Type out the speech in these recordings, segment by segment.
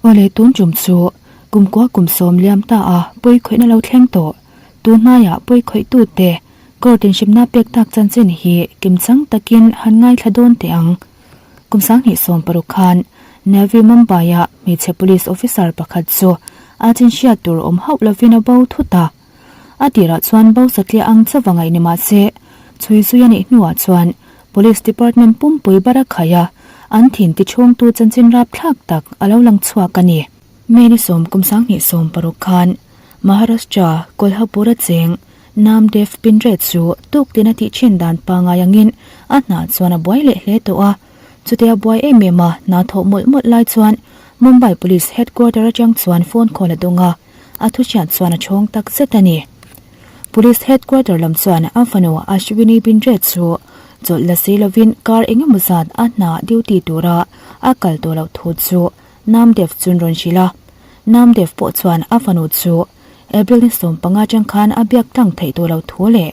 Awle tun tum chu kumkua kum sawm liam ta a pawi khawihna lo thleng tawh. Tun hnaiah pawi khawih tute court in hremna pek tak chanchin hi kimchang takin han ngaithla dawn teh ang. Kum sanghnih sawm paruk khan Navi Mumbai a hmeichhe police officer pakhat chu a chin hriat tur awm hauh lovin a bo thut a. A tirah chuan bo satliah ang chauh a ngaih ni mah se, chhui zui a nih hnuah chuan Police Department pumpui bar a khai a, an thin ti chhungtu chanchin rapthlak tak a lo lang chhuak a ni. May ni sawm kum sanghnih sawm paruk khan Maharashtra Kolhapur a cheng Namdev Pindre chu tuk tin a tih thin dan pangai angin a hna chuan a buai leh hle tawh a. Chutia buai em em a hna thawh mawlh mawlh lai chuan Mumbai Police Headquarter atang chuan phone call a dawng a, a thuhriat chuan a chhawng tak zet a ni. Police Headquarter lam chuan a fanu Ashwini Bindre chu chawlh la si lovin kar eng emaw zat a hna duty tura a kal tawh loh thu chu Namdev chun rawn hrilh a. Namdev pawh chuan a fanu chu April ni 15 atang khan a biak tlang theih tawh lo thu leh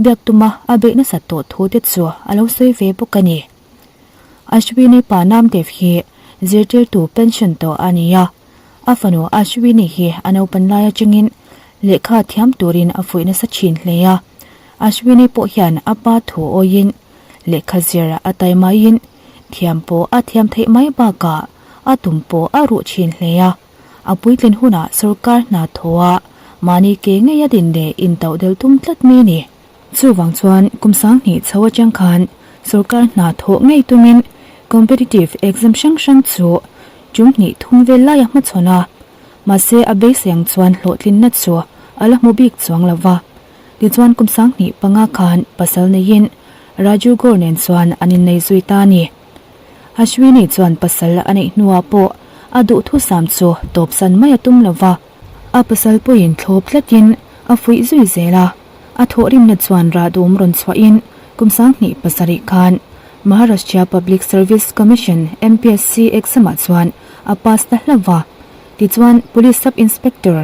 biak tuma a beih nasat tawh thu te chu a lo sawi ve bawk a ni. Ashwini pa Namdev hi zirtirtu pension tawh a ni a, a fanu Ashwini hi a naupan lai atangin lehkha thiam turin a fuih nasa thin hle a. Ashwini pawh hian a pa thu awiin lehkha zir a taimaiin thiam pawh a thiam theih mai bakah a tum pawh a ruh thin hle a. A puitlin hunah sorkar hna thawha mahni ke ngei a din leh intauh del tum tlat mi ni. Chuvang chuan kum sanghnih chho atang khan sorkar hna thawh ngei tumin competitive exam hrang hrang chu tum hnih thum vel laia hmachhawn a, mahse a beisei ang chuan hlawhtlinna chu a la hmu bik chuang lo va. Tichuan kum sanghnih panga khan pasal neiin Raju Gore nen chuan an innei zui ta a ni. Ashwini chuan pasal a neih hnuah pawh a duhthusam chu tawpsan mai a tum lo va, a pasal pawhin thlawp tlatin a fuih zui zel a. A thawhrimna chuan rah dum rawn chhuahin kum sanghnih pasarih khan Maharashtra Public Service Commission, MPSC, exam-ah chuan a pass ta hlauh va, tichuan Police Sub Inspector,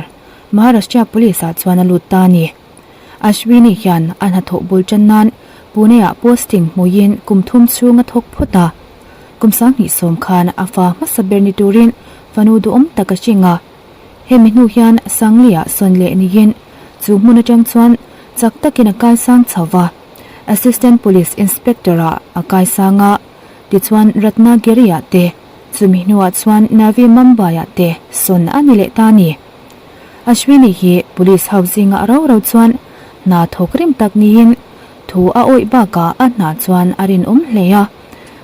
Maharashtra Police-ah chuan a lut ta a ni. Ashwini hian a hnathawh bul tan nan Pune-ah posting hmuiin kum thum chhung a thawk phawt a. Kum sanghnih sawm khan a fa hmasa ber ni turin fanu duhawm tak a hring a. Hemi hnu hian Sangli-ah sawn leh niin chu hmun atang chuan chak takin a kaisang chho va. Assistant Police Inspector-ah a kaisang a, tichuan Ratnagiri-ah te, chumi hnuah chuan Navi Mumbai-ah te sawn a ni leh ta a ni. Ashwini hi police ho zingah rau rau chuan hna thawk rim tak niin thu a awih bakah a hna chuan a rinawm hle a.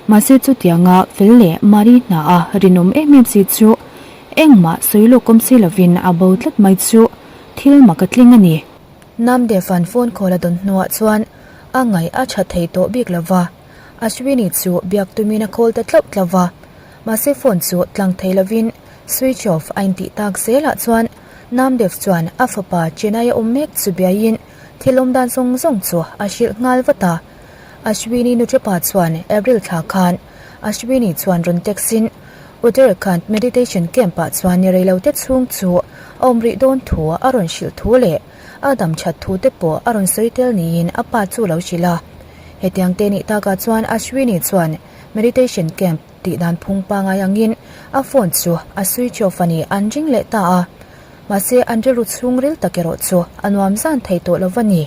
Mahse chutianga fel leh Mari hna a rinawm em em si chu engmah sawi lawk awm si lovin a bo tlat mai chu thil mak a tling a ni. Namdevan phone call a dawn hnuah chuan a ngaih a tha thei tawh bik lo va, Ashwini chu biak tumin a call ta tlauh tlauh va. Mahse phone chu tlang thei lovin Switch off a intih tak zelah chuan Namdev chuan a fapa Chennai a awm mek chu biaiin thil awm dan zawng zawng chu a hrilh nghal vat a. Ashwini nuṭapa chuan April thla khan Ashwini chuan rawn text in Uttarakhand meditation camp ah chuan ni reilote chhung chu a awm rih dawn thu a rawn hrilh thu leh a dam that thu te pawh a rawn sawi tel niin a pa chu lo hrilh a. Hetiang te nih takah chuan Ashwini chuan meditation camp Tih dan phung pangai angin a phone chu a switch off a ni an ring leh ta a, mahse an rilru chhungril tak erawh chu a nuam zan thei tawh lo va ni.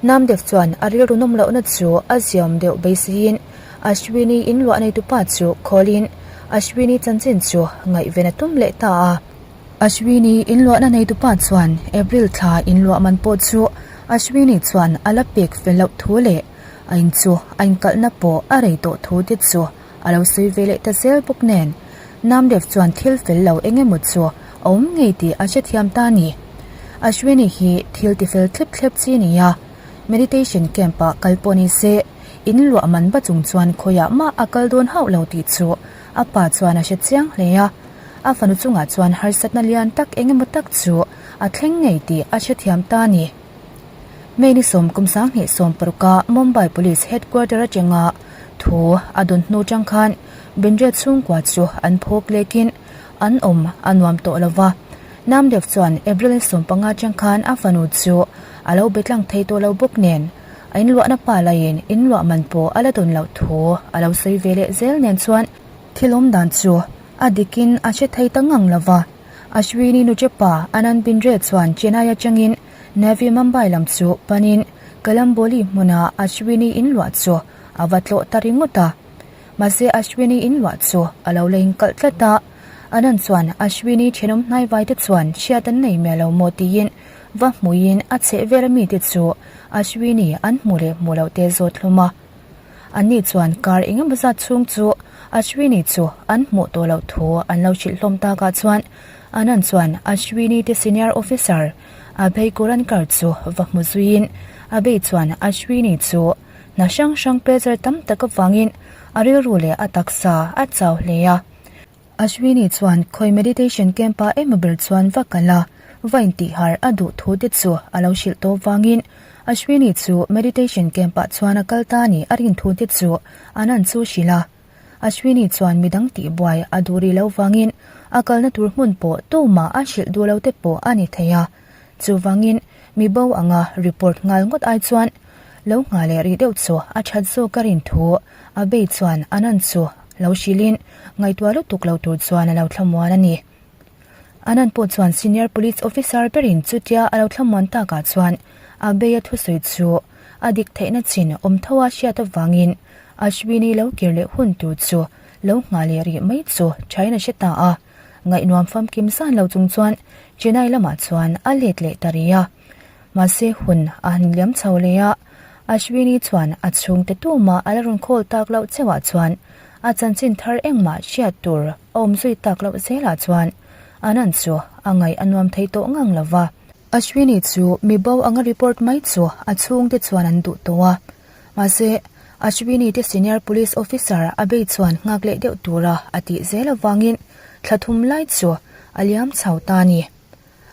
Namdev chuan a rilru nawm lohna chu a ziawm deuh beiseiin Ashwini inluah neitupa chu call-in Ashwini chanchin chu ngaihven a tum leh ta a. Ashwini inluahna neitupa chuan April thla inluah man pawh chu Ashwini chuan a la pek fel loh thu leh A in chu a inkalhna pawh a rei tawh thu te chu a lo sawi ve leh ta zel bawk nen, Namdev chuan thil fel lo eng emaw chu a awm ngei tih a hrethiam ta a ni. Ashwini hi thil ti fel thlep thlep chi a ni a, meditation camp ah kal pawh ni se, in luah man va chung chuan khawiah mah a kal dawn hauh lo tih chu a pa chuan a hre chiang hle a. A fanu chungah chuan harsatna lian tak eng emaw tak chu a thleng ngei tih a hrethiam ta a ni. May ni sawm kum sanghnih sawm paruka Mumbai Police Headquarter atanga thu a dawn hnu tang khan Bendre chhungkua chu an phawk lekin an awm a nuam tawh lo va. Namdev chuan April ni 15 tang khan a fanu chu a lo be tlang thei tawh lo bawk nen a inluahna pa laiin inluah man pawh a la dawn loh thu a lo sawi ve leh zel nen chuan thil awm dan chu. A dikin a hre thei ta ngang lo va. Ashwini Nuchepa Anand Bindre chuan Chennai atangin Navi Mumbai lam chu panin Kalamboli hmuna Ashwini inluah chu a va tlawh ta ringawt a. Mahse Ashwini inluah chu a lo la inkalh tlat a. Anand chuan Ashwini thenawm hnaivai te chuan hriat an nei miah lo maw tiin va hmuiin a chhehvel ami te chu Ashwini an hmu leh hmu loh te zawt hlawm a. Anni chuan kar engemaw zat chhung chu Ashwini chu an hmuh tawh loh thu an lo hrilh hlawm takah chuan Anand chuan Ashwini te senior officer Abhay Kurankar chu va hmu zuiin Abhay chuan Ashwini chu hna hrang hrang pressure tam tak avangin a rilru leh a taksa a chau hle a. Ashwini chuan khawi meditation camp ah emaw ber chuan va kal a, va intihhar a duh thu te chu a lo hrilh tawp vangin Ashwini chu meditation camp ah chuan a kal ta ni a rin thu te chu Anand chu hrilh a. Ashwini chuan midang tihbuai a duh rih loh vangin a kalna tur hmun pawh tumah a hrilh duh lo te pawh a ni thei a. Chuvangin mi bo anga report nghal ngawt ai chuan lo nghah leh rih deuh chu a that zawk a rin thu a bei chuan Anand chu lo hrilhin ngaihtuah lutuk lo tur chuan a lo thlamuan a ni. Anand pawh chuan senior police officer berin chutia a lo thlamuan takah chuan a beia thusawi chu a dik theihna chin awm tho a hriat avangin Ashwini lo kir leh hun tur chu lo nghah leh rih mai chu thain a hre ta a. Ngaihnuam famkim zan lo chung chuan Chennai lamah chuan a let leh ta rih a. Mahse hun a han liam chho leh a, Ashwini chuan a chhungte tumah a la rawn call tak loh cheuhah chuan a chanchin thar engmah hriat tur a awm zui tak loh zelah chuan Anand chu a ngaih a nuam thei tawh ngang lo va. Ashwini chu mi bo anga report mai chu a chhungte chuan an duh tawh a. Mahse, Ashwini te senior police officer a bei chuan nghak leh deuh tura a tih zel avangin thla thum lai chu a liam chho ta a ni.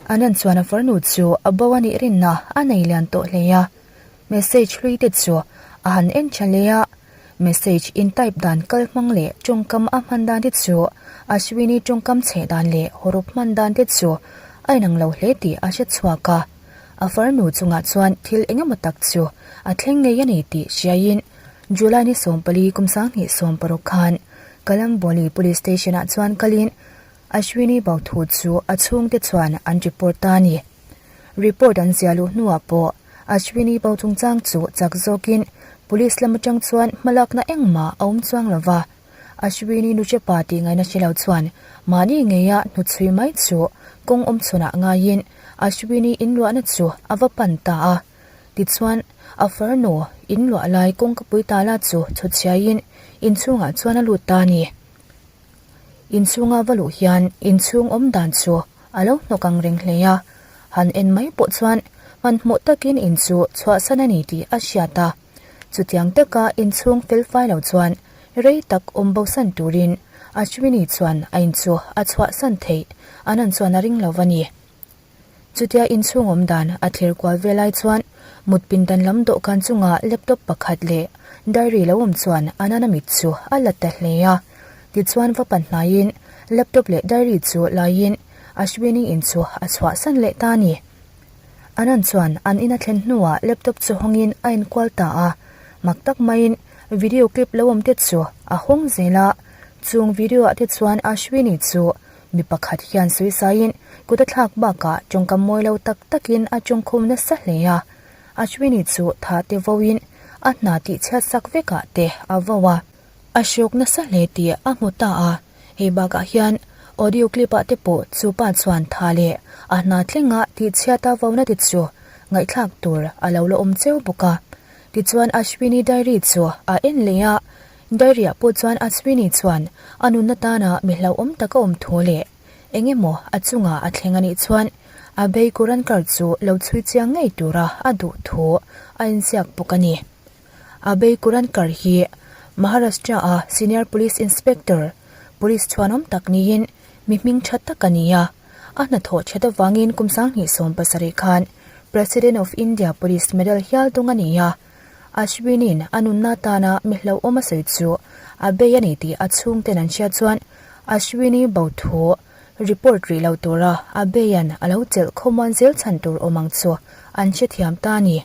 Anand chuan a farnu chu a bo a nih rinna a nei lian tawh hle a. Message hlui te chu a han en tha hle a. Message in type dan kal hmang leh tawngkam a hman dan te chu Ashwini tawngkam chheh dan leh hawrawp hman dan te chu a inang lo hle tih a hre chhuak a. A farnu chungah chuan thil engemaw tak chu a thleng ngei a ni tih hriaiin July ni 14 kum 2016 khan Kalamboli Police Station-ah chuan kalin Ashwini Bauthu chu a chhungte chuan an report ta a ni. Report an ziah luh hnuah pawh Ashwini Bau chungchang chu chak zawkin Police lam atang chuan hmalakna engmah a awm chuang lo va. Ashwini Nuchepa tih ngaihna hre lo chuan mahni ngeia hnuchhui mai chu kawng awm chhunah ngaiin Ashwini inluahna chu a va pan ta a. Tichuan, a farnu inluah lai kawngkapui tala chu chhuchhiaiin inchhungah chuan a lut ta a ni. Inchhunga va luh hian inchhung awm dan chu a lo hnawk ang reng hle a, han en mai pawh chuan hmanhmawh takin in chu chhuahsan a ni tih a hriat a. Chutiang taka inchhung felfai lo chuan rei tak awm bosan turin Ashwini chuan a in chu a chhuahsan theih Anand chuan a ring lo va ni. Chutia inchhung awm dan a thlir kual ve lai chuan mut pindan lam dawhkan chunga laptop pakhat leh diary lo awm chuan Anand-a mit chu a la ta hle a. Tichuan va pan hnaiin laptop leh diary chu laiin Ashwini in chu a chhuahsan leh ta a ni. Anand chuan an in a thlen hnuah laptop chu hawngin a enkual ta a, mak tak maiin video clip lo awm te chu a hawng zel a, chung video ah te chuan Ashwini chu mi pakhat hian suisaiin kut a thlak bakah tawngkam mawi lo tak takin a tawngkhum nasa hle a, Ashwini chu tha te voin a hna tih chhiat sak vekah te a vo a. A hruk nasa hle tih a hmu ta a, hei bakah hian audio clip ah te pawh chu pa chuan tha leh a hna thlenga tih chhiat a vona te chu ngaihthlak tur a lo la awm cheu bawk a. Tichuan Ashwini diary chu a en leh a, diary ah pawh chuan Ashwini chuan a nunna tana mi hlauhawm tak a awm thu leh eng emaw a chunga a thleng a nih chuan Abhay Kurankar chu lo chhui chiang ngei tura a duh thu a inziak bawk a ni. Abhay Kurankar hi Maharashtra-a Senior Police Inspector, Police chhuanawm tak niin mi hming tha tak a ni a. A hnathawh that avangin kum 2017 khan President of India Police Medal hial dawng a ni a. Ashwin-in a nunna atana mi hlauhawm a sawi chu a bei a ni tih a chhungten an hriat chuan Ashwin-i bo thu report rih lo tura Abhay-a'n a lo chelh khawmuan zel chhan tur awm ang chu an hrethiam ta a ni.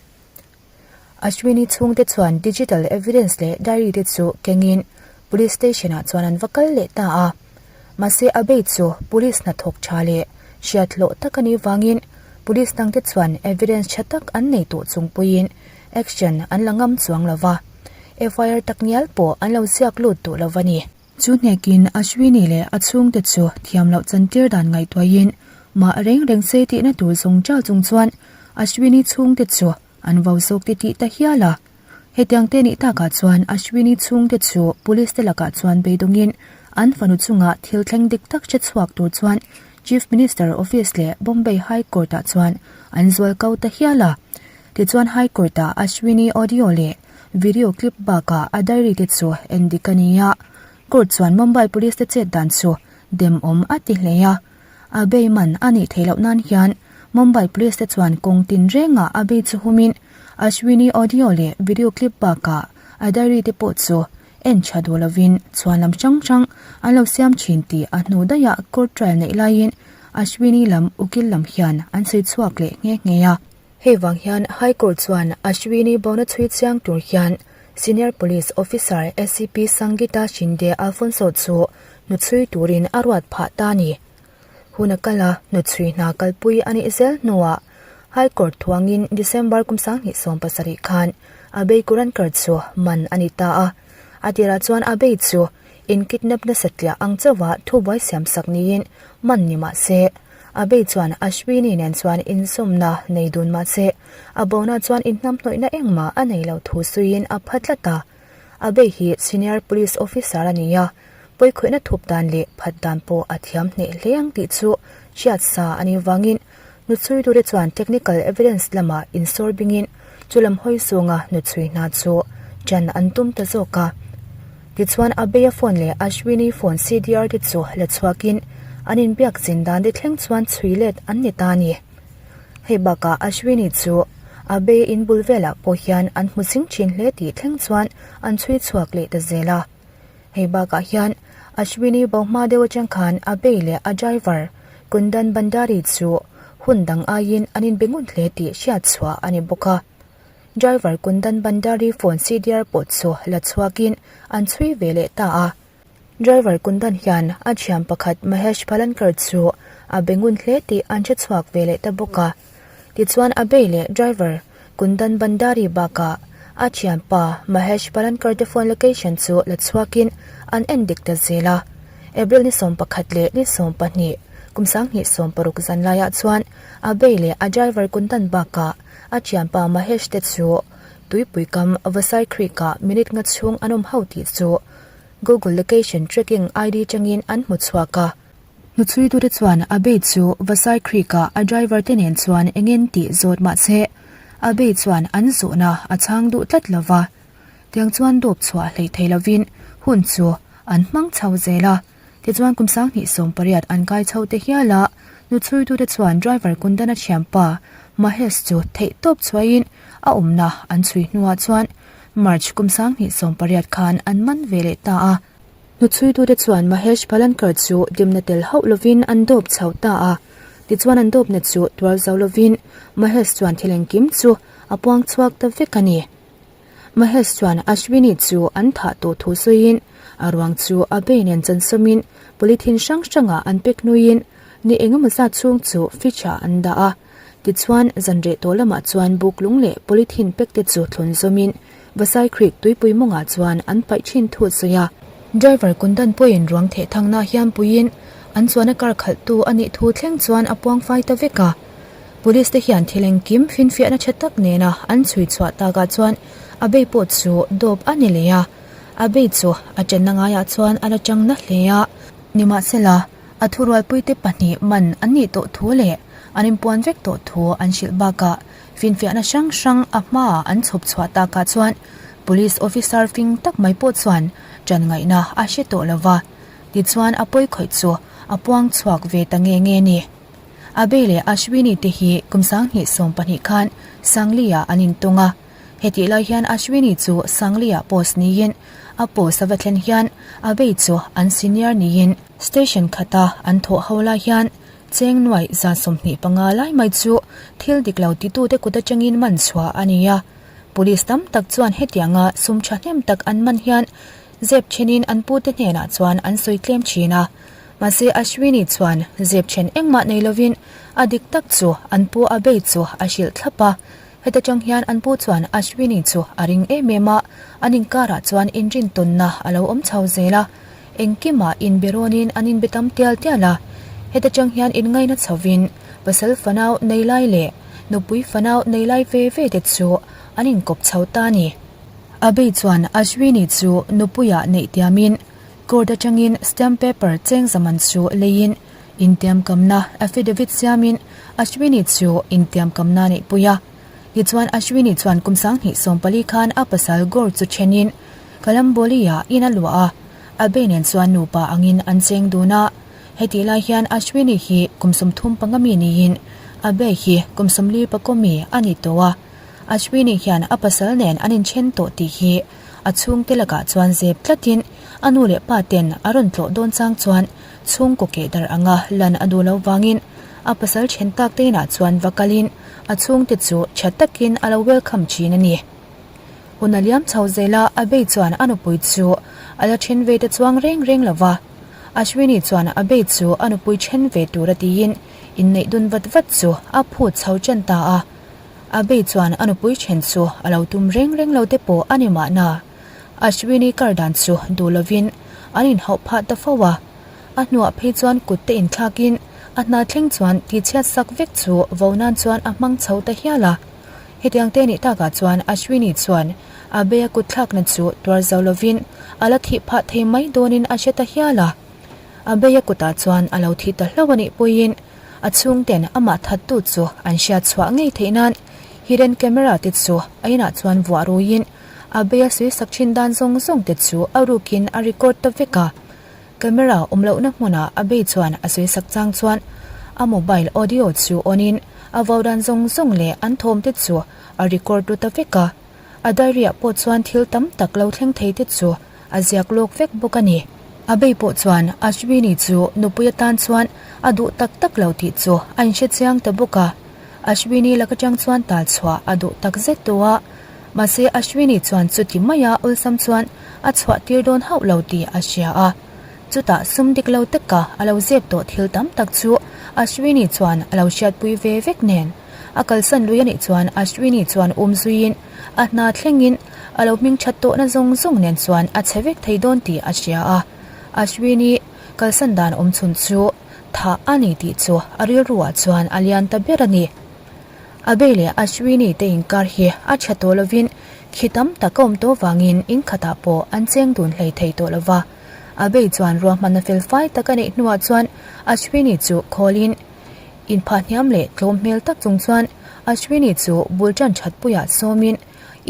Ashwini chhungte chuan digital evidence leh diary te chu kengin police station ah chuan an va kal leh ta a. Mahse Abey chu police hnathawk tha leh hriat hlawh tak a nih vangin police dangte chuan evidence tha tak an nei tawh chung puiin action an la ngam chuang lo va, FIR tak ngial pawh an lo ziak lut duh lo va ni. Chu hnekin Ashwini leh a chhungte chu thiam loh chantir dan ngaihtuahin mah reng reng se tihna tur zawng chal chung chuan Ashwini chhungte chu an vo zawk ti tih ta hial a. Hetiang te nih takah chuan Ashwini chhungte chu police te lakah chuan beidawngin an fanu chungah thil thleng dik tak hre chhuak tur chuan Chief Minister Office leh Bombay High Court ah chuan an zual ko ta hial a. Tichuan High Court ah Ashwini audio leh video clip bakah a diary te chu en dik a ni a. Court chuan Mumbai Police te chet dan chu demawm a ti hle a. A bei man a nih theih loh nan hian Mumbai Police te chuan kawng tin rengah a bei chu humin Ashwini audio leh video clip bakah a diary te pawh chu en tha duh lovin chhuan lam hrang hrang an lo siam thin tih a hnu daihah court trial neih laiin Ashwini lam ukil lam hian an sawi chhuak leh nghe nghe a. Hei vang hian High Court chuan Ashwini bona chhui chiang tur hian Senior Police Officer ACP Sangeeta Shinde Alphonso chu hnuchhui turin a ruat phah ta a ni. Hun a kal a, hnuchhui hna kalpui a nih zel hnuah High Court thuangin December kum 2017 khan Abhay Kurankar chu man a ni ta a. A tirah chuan Abhay chu in kidnap nasa tliah ang chauha thubuai siamsak niin man ni mah se, Abhay chuan Ashwini nen chuan insawmna nei dun mah se, a bona chuan inhnamhnawihna engmah a nei lo thu suiin a pha tlat a. Abhay hi senior police officer a ni a, pawikhawihna thup dan leh phat dan pawh a thiam hneh hle ang tih chu hriat sa a nih vangin hnuchhui tute chuan technical evidence lamah insawr bingin chu lam hawi zawnga hnuchhui hna chu ṭan an tum ta zawk a. Tichuan Abhay-a phone leh Ashwini phone CDR te chu la chhuakin an inbiak zin dan te thleng chuan chhui let an ni ta a ni. Hei bakah Ashwini chu Abhay-a in bul velah pawh hian an hmu zing thin hle tih thleng chuan an chhui chhuak leh ta zel a. Hei bakah hian Ashwini bo hma deuh atang khan Abhay leh a driver Kundan Bhandari chu hun dang aiin an inbe ngun hle tih hriat chhuah a ni bawk a. Driver Kundan Bhandari phone CDR pawh chu la chhuakin an chhui ve leh ta a. Driver Kundan hian a thian pakhat Mahesh Palankar chu a be ngun hle tih an hre chhuak ve leh ta bawk a. Tichuan Abhay leh driver Kundan Bhandari bakah a thianpa Mahesh Palankar te phone location chu la chhuakin an en dik ta zel a. April ni 11 leh ni 12 kum 2016 zan laiah chuan Abhay leh a driver Kundan bakah a thianpa Mahesh te chu tuipui kam Vasai Creek ah minute nga chhung an awm ho tih chu Google location tracking ID tangin an hmu chhuak a. Hnuchhuitute chuan Abhay chu Vasai Creek ah a driver te nen chuan engin tih zawt mah se Abhay chuan an zawhna a chhang duh tlat lo va. Tiang chuan dawp chhuah hleih thei lovin hun chu an hmang chho zel a. Tichuan kum 2018 an kai chho te hial a, hnuchhuitute chuan driver Kundana thianpa Mahesh chu theih tawp chhuahin a awmna an chhui hnuah chuan March kum 2018 khan an man ve leh ta a. Hnuchhuitute chuan Mahesh Palankar chu dimna tel hauh lovin an dawp chho ta a. Tichuan an dawpna chu tuar zo lovin Mahesh chuan thil engkim chu a puang chhuak ta vek a ni. Mahesh chuan Ashwini chu an thah tawh thu sawiin a ruang chu a bei nen chansawmin polythene hrang hrangah an pek hnuiin ni engemaw zat chhung chu fridge ah an dah a. Tichuan, zanreh tawh lamah chuan buk lung leh polythene pack te chu thlun zawmin Vasai Creek tuipui mawngah chuan an paih thin thu sawi a. Driver Kundan pawhin ruang theh thangna hian puiin an chuan a car khalhtu a nih thu thleng chuan a puang fai ta vek a. Police te hian thil engkim finfiahna tha tak nena an chhui chhuah takah chuan a bei pawh chu dawp a ni leh a. A bei chu a chenna ngaiah chuan a la chang na hle a. Nimahsela, A thurualpuite pahnih man an nih tawh thu leh an inpuan vek tawh thu an hrilh bakah finfiahna hrang hrang a hmaah an chhawp chhuah takah chuan Police officer fing tak mai pawh chuan ṭan ngaihna a hre tawh lo va, tichuan a pawi khawih chu a puang chhuak ve ta nge nge ni. Abhay leh Ashwini te hi kum 2012 khan Sangli-ah an intawng a, hetih lai hian Ashwini chu Sangli-ah post niin a post a va thlen hian Abhay chu an senior niin Station khata an thawh ho lai hian cheng nuaih 25 lai mai chu thil dik lo titute kut atangin man chhuah a ni a. Police tam tak chuan hetianga sum thahnem tak an man hian zep thenin an pute hnenah chuan an sawi tlem thin a. Mahse Ashwini chuan zep then engmah nei lovin a dik tak chu an pu Abhay chu a hrilh thlap a. Heta tang hian an pu chuan Ashwini chu a ring em em a, an inkarah chuan inrintawnna a lo awm chho zel a. Engkimah inbe rawnin an inbe tam tial tial a. Heta tang hian inngaina chhovin pasal fanau nei lai leh nupui fanau nei lai ve ve te chu an inkawp chho ta a ni. Abhay chuan Ashwini chu nupuiah neih tiamin Court atangin stamp paper cheng zaman chu leiin intiamkamna affidavit siamin Ashwini chu intiamkamna neihpui a. Tichuan Ashwini chuan kum 2014 khan a pasal Gore chu thenin Kalamboli-ah in a luah a, Abhay nen chuan nupa angin an cheng dun a. Hetih lai hian Ashwini hi kum 35 mi niin Abhay hi kum 44 mi a ni tawh a. Ashwini hian a pasal nen an inthen tawh tih hi A chhungte lakah chuan zep tlatin a nu leh pa ten a rawn tlawh dawn chang chuan chhungkaw keh darh anga lan a duh lo vangin a pasal then tak te inah chuan va kalin a chhungte chu tha takin a lo welcome thin a ni. Hun a liam chho zel a, Abhay chuan a nupui chu a la then ve ta chuang reng reng lo va. Ashwini chuan Abhay chu a nupui then ve tura tiin inneih dun vat vat chu a phut chho tan ta a. Abhay chuan a nupui then chu a lo tum reng reng lo te pawh a ni mahna. Ashwini kar dan chu duh lovin an inhauh phah ta fo a. A hnuah phei chuan kut te inthlakin a hna thleng chuan tihchhiat sak vek chu vo nan chuan a hmang chho ta hial a. Hetiang te nih takah chuan Ashwini chuan Abhay-a kut thlakna chu tuar zo lovin a la thih phah thei mai dawnin a hre ta hial a. Abhay-a kutah chuan a lo thi ta hlauh a nih pawhin A chhungten amah thattu chu an hriat chhuah ngei theih nan hidden camera te chu a inah chuan vuah ruiin a bei a sawi sak thin dan zawng zawng te chu a rukin a record ta vek a. Camera awm lohna hmunah a bei chuan a sawi sak chang chuan a mobile audio chu on in a vau dan zawng zawng leh an thawm te chu a record ru ta vek a. A diary ah pawh chuan thil tam tak lo thleng thei te chu A ziak lawk vek bawk a ni. Abhay pawh chuan Ashwini chu nupui atan chuan a duh tak tak lo tih chu a inhre chiang ta bawk a. Ashwini lak atang chuan tal chhuah a duh tak zet tawh a. Mahse Ashwini chuan chuti maia awlsam chuan a chhuah tir dawn hauh lo tih a hria a. Chutah sum dik lo taka a lo zep tawh thil tam tak chu Ashwini chuan a lo hriatpui ve vek nen. A kalsan lui a nih chuan Ashwini chuan um zuiin a hna thlengin a lo hming that tawhna zawng zawng nen chuan a chhe vek thei dawn tih a hria a. Ashwini kalsan dan awm chhun chu thah a ni tih chu a rilruah chuan a lian ta ber a ni. Abhay leh Ashwini te inkar hi a tha tawh lovin khi tam tak a awm tawh vangin in khatah pawh an cheng dun hlei thei tawh lova. Abhay chuan ruahmanna fel fai tak a neih hnuah chuan Ashwini chu khawlin Inphah hniam leh tlawm hmel tak chung chuan Ashwini chu bul tan that puiah sawmin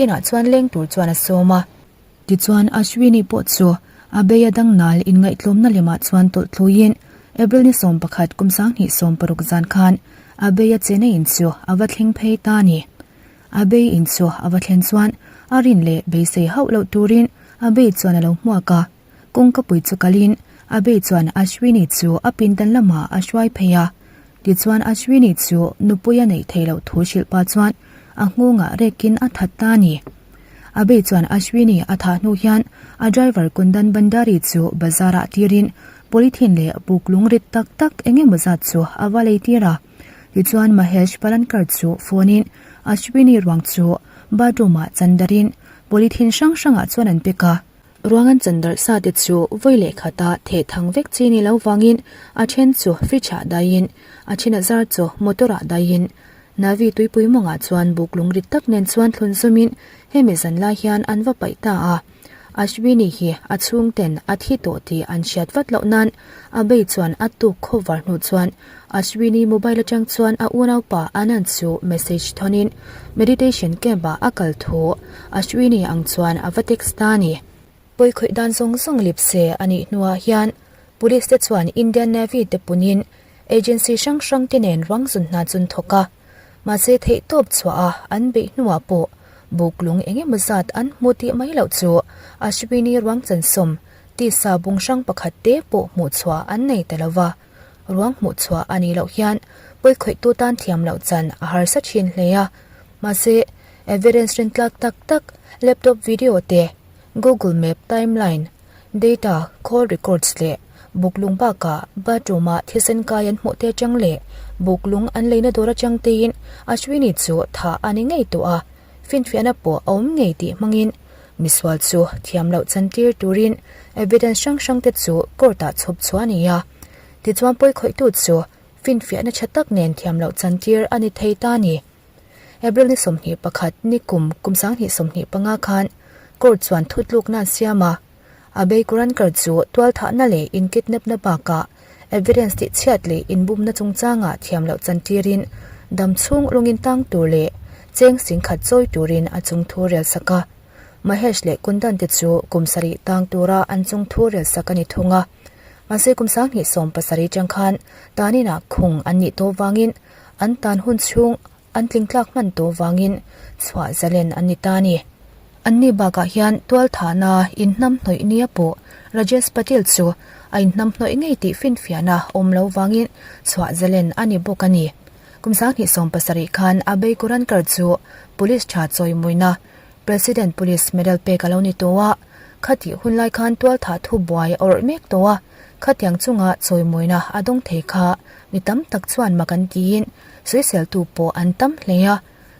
inah chuan leng tur chuan a sawm a. Tichuan Ashwini pawh chu a bei a dang nal inngaihtlawmna lemah chuan tawlh thluiin April ni 11 kum 2016 zan khan a bei a chena in chu a va thleng phei ta a ni. A bei in chu a va thlen chuan a rin leh beisei hauh loh turin a bei chuan a lo hmuak a. Kawngkapui chu kalin Abhay chuan Ashwini chu a pindan lamah a hruai phei a. Tichuan Ashwini chu nupui a neih theih loh thu hrilh pah chuan a nghawngah rekin a that ta a ni. Abhay chuan Ashwini a thah hnu hian a driver Kundan Bhandari chu bazar ah tirin polythene leh buk lung rit tak tak eng emaw zat chu a va lei tir a. Tichuan Mahesh Palankar chu phone in Ashwini ruang chu bathroom ah chan darin polythene hrang hrangah chuan an pek a. Ruang an chan darh sa te chu vawi leh khata theh thang vek chi ni lo vangin a then chu fridge ah daiin a then a zar chu motor ah daiin Navi tuipui mawngah chuan buk lung rit tak nen chuan thlun zumin hemi zan lai hian an va paih ta a. Ashwini hi a chhungten a thi tawh tih an hriat vat loh nan Abhay chuan a tuk khawvar hnu chuan Ashwini mobile atang chuan a unaupa Anand chu message thawnin meditation camp ah a kal thu Ashwini ang chuan a va text ta a ni. Pawikhawih dan zawng zawng lip se a nih hnuah hian Police te chuan Indian Navy te punin agency hrang hrang te nen ruang zun hna chun thawk a, mahse theihtawp chhuah a an beih hnuah pawh buk lung eng emaw zat an hmu tih mai loh chu Ashwini ruang chansawm tisa bung hrang pakhat te pawh hmuh chhuah an nei ta lo va. Ruang hmuh chhuah a nih loh hian pawikhawihtu tan thiam loh chan a harsa thin hle a. Mahse, evidence rintlak tak tak, laptop video te, Google Map timeline, data, call records leh. Buklung bakah bathroom-ah thisen kai an hmuh te atang leh buklung an leina dawr atang tein Ashwini chu thah a ni ngei tawh a, finfiahna pawh a awm ngei tih hmangin misual chu thiam loh chantir turin evidence hrang hrang te chu court-ah chhawp chhuah a ni a. Tichuan pawikhawihtu chu finfiahna tha tak nen thiam loh chantir a ni thei ta a ni. April ni 21 ni kum kum 2025 khan court chuan thutlukna an siam a. Abhay Kurankar chu tualthahna leh inkidnapna bakah evidence tihchhiat leh inbumna chungchangah thiam loh chantirin dam chhung lungin tang tur leh cheng singkhat chawi turin a chungthu rel sak a. Mahesh leh Kundan te chu kum sarih tang tura an chungthu rel sak a ni thung a. Mahse kum 2017 tang khan taninah khung an nih tawh vangin an tan hun chhung An tlingtlak hman tawh vangin chhuah zalen an ni ta a ni. Anni bakah hian tualthahna inhnam hnawih nia pawh Rajesh Patil chu a inhnam hnawih ngei tih finfiahna awm lo vangin chhuah zalen a ni bawk a ni. Kum 2017 khan Abhay Kurankar chu Police tha chawimuina President Police Medal pek a lo ni tawh a, khatih hunlai khan tualthah thu buai a awrh mek tawh a, khatiang chunga chawimuina a dawng thei kha mi tam tak chuan mak an tiin Sawiseltu pawh an tam hle a,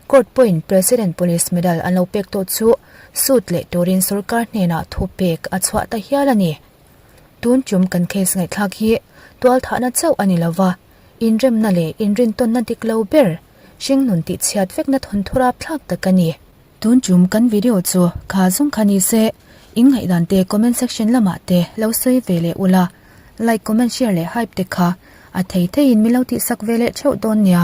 court pawhin President Police Medal an lo pek tawh chu suit leh turin sorkar hnenah thu pek a chhuah ta hial a ni. Tun tum kan case ngaihthlak hi tualthahna chauh a ni lo va, inremna leh inrintawnna dik lo ber, hringnun tihchhiat vekna thawnthu rapthlak tak a ni. Tun tum kan video chu kha zawng kha ni se, in ngaihdan te comment section lamah te lo sawi ve leh ula, like comment share leh hype te kha a thei theiin min lo tihsak ve leh theuh dawn nia.